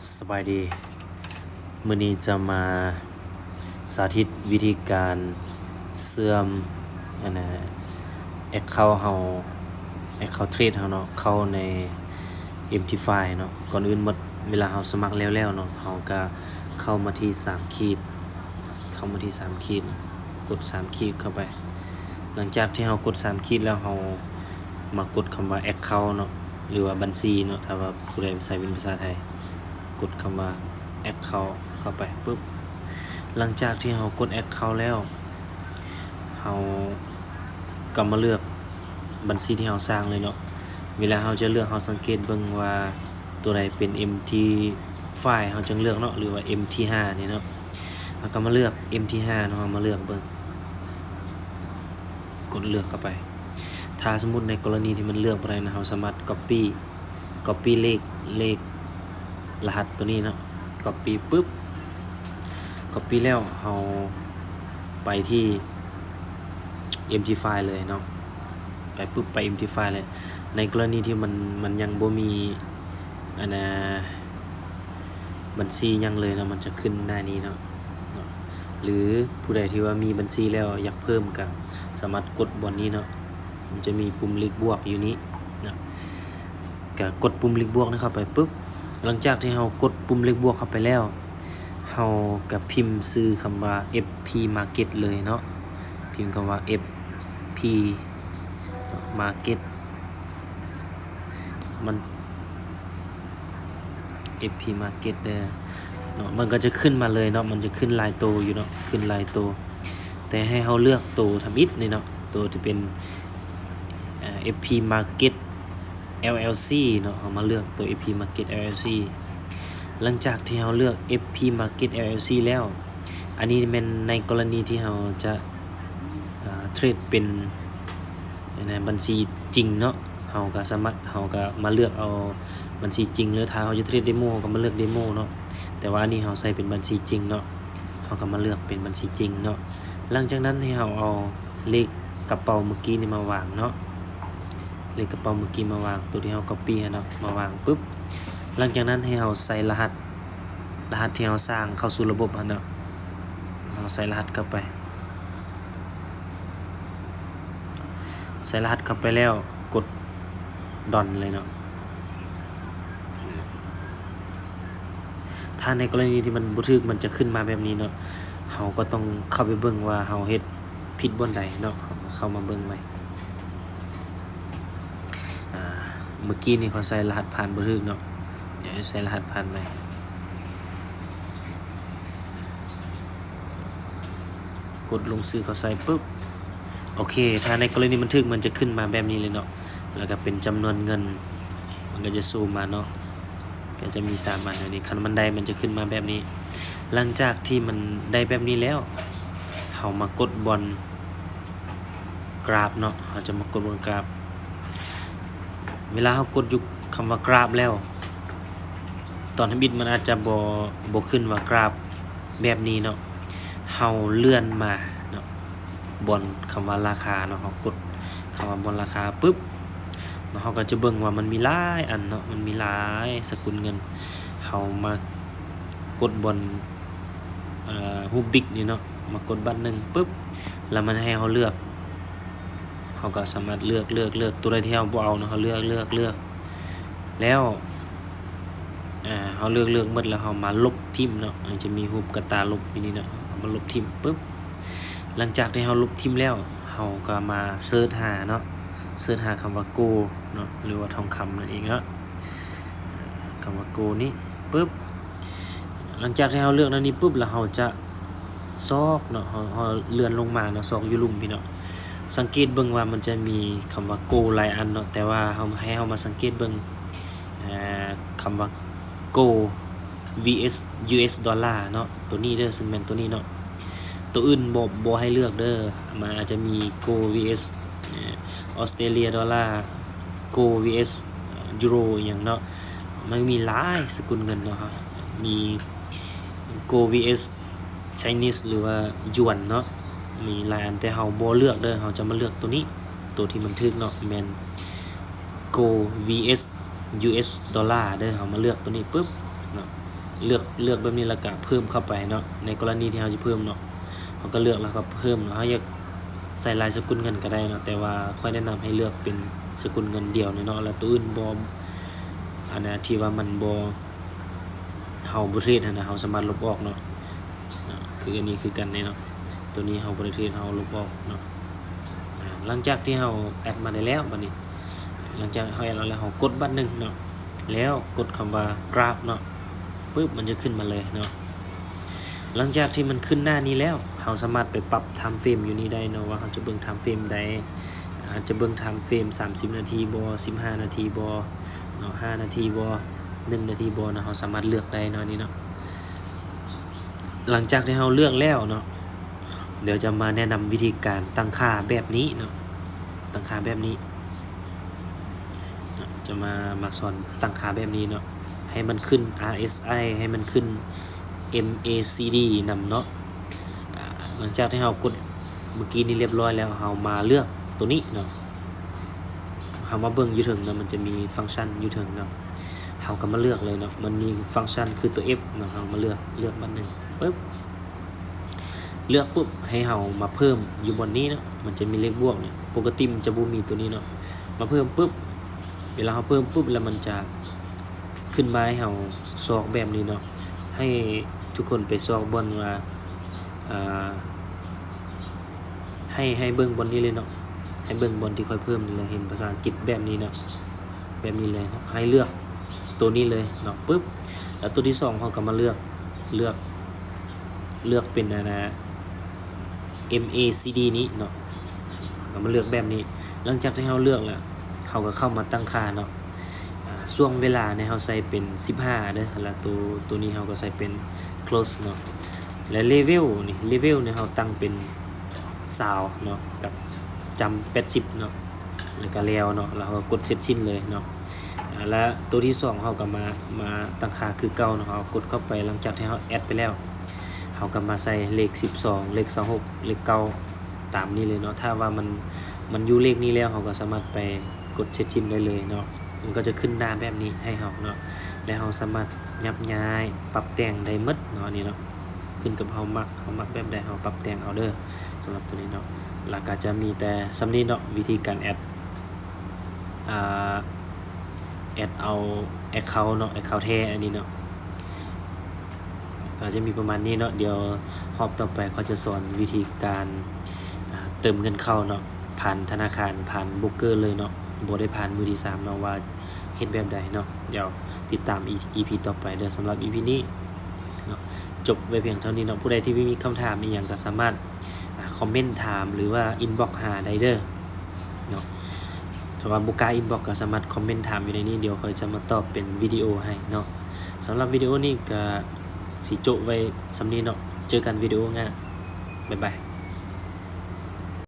ສະບາຍດີ ມື້ນີ້ຈະມາສາທິດວິທີການເຊື່ອມ ອັນນະ ແອັກເຄົາເຮົາ ແອັກເຄົາເທຣດເຮົາເນາະ ເຂົ້າໃນ ເອັມທີຟາຍເນາະ. ກ່ອນອື່ນໝົດ ເວລາເຮົາສະໝັກແລ້ວໆເນາະ ເຮົາກະເຂົ້າມາທີ່ສາມຂີດ ເຂົ້າມາທີ່ສາມຂີດ ກົດສາມຂີດເຂົ້າໄປ. ຫຼັງຈາກທີ່ເຮົາກົດສາມຂີດແລ້ວ ເຮົາມາກົດຄຳວ່າແອັກເຄົາເນາະ ຫຼືວ່າບັນຊີເນາະ ຖ້າວ່າຜູ້ໃດໃຊ້ເປັນພາສາໄທ ກົດຄຳວ່າແອັກເຄົາເຂົ້າໄປປຶບ. ຫຼັງຈາກທີ່ເຮົາກົດແອັກເຄົາແລ້ວ ເຮົາກໍມາເລືອກບັນຊີທີ່ເຮົາສ້າງເລີຍເນາະ. ເວລາເຮົາຈະເລືອກ ເຮົາສັງເກດເບິ່ງວ່າຕົວໃດເປັນເອັມທີຟາຍ ເຮົາຈຶ່ງເລືອກເນາະ ຫຼືວ່າເອັມທີຫ້ານີ້ເນາະ. ເຮົາກໍມາເລືອກເອັມທີຫ້າເນາະ ເຮົາມາເລືອກເບິ່ງ ກົດເລືອກເຂົ້າໄປ. ຖ້າສົມມຸດໃນກໍລະນີທີ່ມັນເລືອກບໍ່ໄດ້ນະ ເຮົາສາມາດກັອບປີ້ ກັອບປີ້ເລກ ເລກລະຫັດຕົວນີ້ເນາະ ກັອບປີ້ປຶບ ກັອບປີ້ແລ້ວເຮົາໄປທີ່ເອັມທີຟາຍເລີຍເນາະ ໄປປຶບໄປເອັມທີຟາຍເລີຍ. ໃນກໍລະນີທີ່ມັນ ມັນຍັງບໍ່ມີ ອັນນະ ບັນຊີຫຍັງເລີຍເນາະ ມັນຈະຂຶ້ນໜ້ານີ້ເນາະ ເນາະ ຫຼືຜູ້ໃດທີ່ວ່າມີບັນຊີແລ້ວຢາກເພີ່ມກໍສາມາດກົດບ່ອນນີ້ເນາະ ມັນຈະມີປຸ່ມເລກບວກຢູ່ນີ້ເນາະ ກໍກົດປຸ່ມເລກບວກນີ້ເຂົ້າໄປປຶບ. ຫຼັງຈາກທີ່ເຮົາກົດປຸ່ມເລກບວກເຂົ້າໄປແລ້ວ ເຮົາກໍພິມຊື່ຄຳວ່າເອັຟພີມາເກັດເລີຍເນາະ ພິມຄຳວ່າເອັຟພີມາເກັດ ມັນ ເອັຟພີມາເກັດເດີເນາະ ມັນກໍຈະຂຶ້ນມາເລີຍເນາະ ມັນຈະຂຶ້ນຫຼາຍໂຕຢູ່ເນາະ ຂຶ້ນຫຼາຍໂຕ ແຕ່ໃຫ້ເຮົາເລືອກໂຕທຳອິດນີ້ເນາະ ໂຕທີ່ເປັນ ເອີ ເອັຟພີມາເກັດ ແອລແອລຊີ ເນາະ ເຮົາມາເລືອກໂຕເອັຟພີມາເກັດ ແອລແອລຊີ. ຫຼັງຈາກທີ່ເຮົາເລືອກເອັຟພີມາເກັດ ແອລແອລຊີ ແລ້ວ ອັນນີ້ແມ່ນໃນກໍລະນີທີ່ເຮົາຈະ ເອີ ເທຣດເປັນ ອັນນະ ບັນຊີຈິງເນາະ ເຮົາກໍສາມາດ ເຮົາກໍມາເລືອກເອົາບັນຊີຈິງເລີຍ. ຖ້າເຮົາຈະເທຣດເດໂມ ເຮົາກໍມາເລືອກເດໂມເນາະ ແຕ່ວ່າອັນນີ້ເຮົາໃສ່ເປັນບັນຊີຈິງເນາະ ເຮົາກໍມາເລືອກເປັນບັນຊີຈິງເນາະ. ຫຼັງຈາກນັ້ນໃຫ້ເຮົາເອົາເລກກະເປົາມື້ກີ້ນີ້ມາວາງເນາະ ເລກກະເປົາມື້ກີ້ມາວາງ ໂຕທີ່ເຮົາກັອບປີ້ຫັ້ນເນາະ ມາວາງປຶບ. ຫຼັງຈາກນັ້ນໃຫ້ເຮົາໃສ່ລະຫັດ ລະຫັດທີ່ເຮົາສ້າງເຂົ້າສູ່ລະບົບຫັ້ນເນາະ ເຮົາໃສ່ລະຫັດເຂົ້າໄປ ໃສ່ລະຫັດເຂົ້າໄປແລ້ວກົດ done ເລີຍເນາະ. ຖ້າໃນກໍລະນີທີ່ມັນບໍ່ຖືກ ມັນຈະຂຶ້ນມາແບບນີ້ເນາະ ເຮົາກໍຕ້ອງເຂົ້າໄປເບິ່ງວ່າເຮົາເຮັດຜິດບ່ອນໃດເນາະ ເຮົາກໍເຂົ້າມາເບິ່ງໃໝ່. ອ່າ ເມື່ອກີ້ນີ້ເຂົາໃສ່ລະຫັດຜ່ານບໍ່ຖືກເນາະ ດຽວໃສ່ລະຫັດຜ່ານໃໝ່ ກົດລົງຊື່ເຂົາໃສ່ປຶບ ໂອເຄ ຖ້າໃນກໍລະນີມັນຖືກ ມັນຈະຂຶ້ນມາແບບນີ້ເລີຍເນາະ ແລ້ວກໍເປັນຈຳນວນເງິນ ມັນກໍຈະໂຊມາເນາະ ກໍຈະມີສາມອັນແບບນີ້ ຄັນມັນໄດ້ມັນຈະຂຶ້ນມາແບບນີ້. ຫຼັງຈາກທີ່ມັນໄດ້ແບບນີ້ແລ້ວ ເຮົາມາກົດບ່ອນ ກຣາບເນາະ ເຮົາຈະມາກົດເບິ່ງກຣາບ. ເວລາເຮົາກົດຢູ່ຄຳວ່າກຣາບແລ້ວ ຕອນທຳອິດມັນອາດຈະບໍ່ ບໍ່ຂຶ້ນວ່າກຣາບແບບນີ້ເນາະ ເຮົາເລື່ອນມາເນາະ ບ່ອນຄຳວ່າລາຄາເນາະ ເຮົາກົດຄຳວ່າບ່ອນລາຄາປຶບເນາະ ເຮົາກໍຈະເບິ່ງວ່າມັນມີຫຼາຍອັນເນາະ ມັນມີຫຼາຍສະກຸນເງິນ ເຮົາມາກົດບ່ອນ ເອີ ຮູບບິກນີ້ເນາະ ມາກົດບາດໜຶ່ງປຶບ ແລ້ວມັນໃຫ້ເຮົາເລືອກ ເຮົາກໍສາມາດເລືອກ ເລືອກ ເລືອກ ຕົວໃດທີ່ເຮົາບໍ່ເອົາເນາະ ເຮົາເລືອກ ເລືອກ ເລືອກ ແລ້ວ ເຮົາເລືອກ ເລືອກໝົດແລ້ວ ເຮົາມາລົບຖິ້ມເນາະ ມັນຈະມີຮູບກະຕ່າລົບຢູ່ນີ້ເນາະ ເຮົາມາລົບຖິ້ມປຶບ ຫຼັງຈາກທີ່ເຮົາລົບຖິ້ມແລ້ວ ເຮົາກໍມາເສີດຫາເນາະ ເສີດຫາຄຳວ່າໂກລເນາະ ຫຼືວ່າທອງຄຳນັ້ນເອງເນາະ ຄຳວ່າໂກລນີ້ປຶບ ຫຼັງຈາກທີ່ເຮົາເລືອກແນວນີ້ປຶບ ແລ້ວເຮົາຈະຊອກເນາະ ເຮົາ ເຮົາເລື່ອນລົງມາເນາະ ຊອກຢູ່ລຸ່ມພີ້ເນາະ ສັງເກດເບິ່ງວ່າມັນຈະມີຄຳວ່າໂກລຫຼາຍອັນເນາະ ແຕ່ວ່າເຮົາ ໃຫ້ເຮົາມາສັງເກດເບິ່ງ ເອີ ຄຳວ່າໂກລ ວີເອັສ ຢູເອັສດອລລາເນາະ ໂຕນີ້ເດີ ເຊິ່ງແມ່ນໂຕນີ້ເນາະ ໂຕອື່ນບໍ່ ບໍ່ໃຫ້ເລືອກເດີ ມັນອາດຈະມີໂກລ ວີເອັສ ເອີ ອອສເຕຣເລຍດອລລາ ໂກລ ວີເອັສ ຢູໂຣ ອີ່ຫຍັງເນາະ ມັນມີຫຼາຍສະກຸນເງິນເນາະ ມີໂກລ ວີເອັສ ໄຊນີສ ຫຼືວ່າຢວນເນາະ ມີຫຼາຍອັນ ແຕ່ເຮົາບໍ່ເລືອກເດີ ເຮົາຈະມາເລືອກໂຕນີ້ ໂຕທີ່ມັນຖືກເນາະ ແມ່ນໂກລ ວີເອັສ ຢູເອັສດອລລາເດີ ເຮົາມາເລືອກໂຕນີ້ປຶບເນາະ ເລືອກ ເລືອກແບບນີ້ ແລ້ວກະເພີ່ມເຂົ້າໄປເນາະ. ໃນກໍລະນີທີ່ເຮົາຊິເພີ່ມເນາະ ເຮົາກໍເລືອກແລ້ວກໍເພີ່ມເນາະ. ເຮົາຢາກໃສ່ຫຼາຍສະກຸນເງິນກໍໄດ້ເນາະ ແຕ່ວ່າຂ້ອຍແນະນຳໃຫ້ເລືອກເປັນສະກຸນເງິນດຽວນີ້ເນາະ ແລ້ວໂຕອື່ນບໍ່ ອັນນະ ທີ່ວ່າມັນບໍ່ ເຮົາບໍ່ເທຣດຫັ້ນນະ ເຮົາສາມາດລົບອອກເນາະ. ນະ ຄືອັນນີ້ຄືກັນເດ້ເນາະ ໂຕນີ້ເຮົາບໍ່ໄດ້ເທຣດ ເຮົາລົບອອກເນາະ. ອາ ຫຼັງຈາກທີ່ເຮົາແອັດມາໄດ້ແລ້ວ ບັດນີ້ ຫຼັງຈາກເຮົາແອັດມາແລ້ວ ເຮົາກົດບາດໜຶ່ງເນາະ ແລ້ວກົດຄຳວ່າກຣາຟເນາະ ປຶບ ມັນຈະຂຶ້ນມາເລີຍເນາະ. ຫຼັງຈາກທີ່ມັນຂຶ້ນໜ້ານີ້ແລ້ວ ເຮົາສາມາດໄປປັບທາມເຟຣມຢູ່ນີ້ໄດ້ເນາະ ວ່າເຮົາຈະເບິ່ງທາມເຟຣມໃດ ອາດຈະເບິ່ງທາມເຟຣມສາມສິບນາທີບໍ່ ສິບຫ້ານາທີບໍ່ເນາະ ຫ້ານາທີບໍ່ ໜຶ່ງນາທີບໍ່ເນາະ ເຮົາສາມາດເລືອກໄດ້ເນາະ ອັນນີ້ເນາະ. ຫຼັງຈາກທີ່ເຮົາເລືອກແລ້ວເນາະ ດຽວຈະມາແນະນຳວິທີການຕັ້ງຄ່າແບບນີ້ເນາະ ຕັ້ງຄ່າແບບນີ້ເນາະ ຈະມາ ມາສອນຕັ້ງຄ່າແບບນີ້ເນາະ ໃຫ້ມັນຂຶ້ນ ອາຣ໌ ເອສ ໄອ ໃຫ້ມັນຂຶ້ນ ເອັມ ເອ ຊີ ດີ ນຳເນາະ. ອາ ຫຼັງຈາກທີ່ເຮົາກົດເມື່ອກີ້ນີ້ລຽບຮ້ອຍແລ້ວ ເຮົາມາເລືອກໂຕນີ້ເນາະ ເຮົາມາເບິ່ງຢູ່ເທິງເນາະ ມັນຈະມີຟັງຊັນຢູ່ເທິງເນາະ ເຮົາກໍມາເລືອກເລີຍເນາະ. ມັນມີຟັງຊັນຄືຕົວ F ເນາະ ເຮົາມາເລືອກ ເລືອກບາດໜຶ່ງ ປຶບ ເລືອກປຸບ ໃຫ້ເຮົາມາເພີ່ມຢູ່ບ່ອນນີ້ເນາະ ມັນຈະມີເລກບວກນີ້ ປົກກະຕິມັນຈະບໍ່ມີຕົວນີ້ເນາະ. ມາເພີ່ມປຶບ ເວລາເຮົາເພີ່ມປຶບ ແລ້ວມັນຈະຂຶ້ນມາໃຫ້ເຮົາຊອກແບບນີ້ເນາະ ໃຫ້ທຸກຄົນໄປຊອກບ່ອນວ່າ ອາ ໃຫ້ ໃຫ້ເບິ່ງບ່ອນນີ້ເລີຍເນາະ ໃຫ້ເບິ່ງບ່ອນທີ່ຂ້ອຍເພີ່ມນີ້ເລີຍ ເຫັນພາສາອັງກິດແບບນີ້ເນາະ ແບບນີ້ເລີຍເນາະ ໃຫ້ເລືອກໂຕນີ້ເລີຍເນາະ ປຶບ ແລ້ວໂຕທີສອງເຮົາກໍມາເລືອກ ເລືອກ ເລືອກເປັນ ອັນນະ ເອັມ ເອ ຊີ ດີ ນີ້ເນາະ ກໍມາເລືອກແບບນີ້. ຫຼັງຈາກທີ່ເຮົາເລືອກແລ້ວ ເຮົາກໍເຂົ້າມາຕັ້ງຄ່າເນາະ ອາ ຊ່ວງເວລານີ້ເຮົາໃສ່ເປັນສິບຫ້າເດີ ແລ້ວໂຕ ໂຕນີ້ເຮົາກໍໃສ່ເປັນ ໂຄລສ ເນາະ ແລະ ເລເວວນີ້ ເລເວວນີ້ເຮົາຕັ້ງເປັນຊາວເນາະ ກັບຈຳແປດສິບເນາະ ແລ້ວກໍແລ້ວເນາະ ແລ້ວເຮົາກໍກົດເສັດສິ້ນເລີຍເນາະ. ອາ ແລ້ວໂຕທີສອງເຮົາກໍມາ ມາຕັ້ງຄ່າຄືເກົ່າເນາະ ເຮົາກົດເຂົ້າໄປ ຫຼັງຈາກທີ່ເຮົາແອັດໄປແລ້ວ ເຮົາກໍມາໃສ່ເລກສິບສອງ ເລກຊາວຫົກ ເລກເກົ້າ ຕາມນີ້ເລີຍເນາະ. ຖ້າວ່າມັນ ມັນຢູ່ເລກນີ້ແລ້ວ ເຮົາກໍສາມາດໄປກົດເຊັດຊິ້ນໄດ້ເລີຍເນາະ ມັນກໍຈະຂຶ້ນໜ້າແບບນີ້ໃຫ້ເຮົາເນາະ ແລະ ເຮົາສາມາດຍັບຍ້າຍປັບແຕ່ງໄດ້ໝົດເນາະ ອັນນີ້ເນາະ ຂຶ້ນກັບເຮົາມັກ ເຮົາມັກແບບໃດເຮົາປັບແຕ່ງເອົາເດີ ສຳລັບໂຕນີ້ເນາະ. ແລ້ວກໍຈະມີແຕ່ສ່ຳນີ້ເນາະ ວິທີການແອັດ ອາ ແອັດເອົາແອັກເຄົາເນາະ ແອັກເຄົາແທ້ອັນນີ້ເນາະ ກໍຈະມີປະມານນີ້ເນາະ. ດຽວຮອບຕໍ່ໄປຂ້ອຍຈະສອນວິທີການ ອາ ເຕີມເງິນເຂົ້າເນາະ ຜ່ານທະນາຄານ ຜ່ານໂບຣກເກີເລີຍເນາະ ບໍ່ໄດ້ຜ່ານມືທີສາມເນາະ ວ່າເຮັດແບບໃດເນາະ. ດຽວຕິດຕາມອີ ອີພີຕໍ່ໄປເດີ. ສຳລັບອີພີນີ້ເນາະ ຈົບໄວ້ພຽງເທົ່ານີ້ເນາະ. ຜູ້ໃດທີ່ມີຄຳຖາມອີ່ຫຍັງກໍສາມາດ ອາ ຄອມເມັນຖາມ ຫຼືວ່າອິນບັອກຫາໄດ້ເດີເນາະ. ຖ້າວ່າບໍ່ກ້າອິນບັອກກໍສາມາດຄອມເມັນຖາມຢູ່ໃນນີ້ ດຽວຂ້ອຍຈະມາຕອບເປັນວິດີໂອໃຫ້ເນາະ. ສຳລັບວິດີໂອນີ້ກໍຊິຈົບໄວ້ສ່ຳນີ້ເນາະ. ເຈີກັນວິດີໂອໜ້າ. ບາຍບາຍ.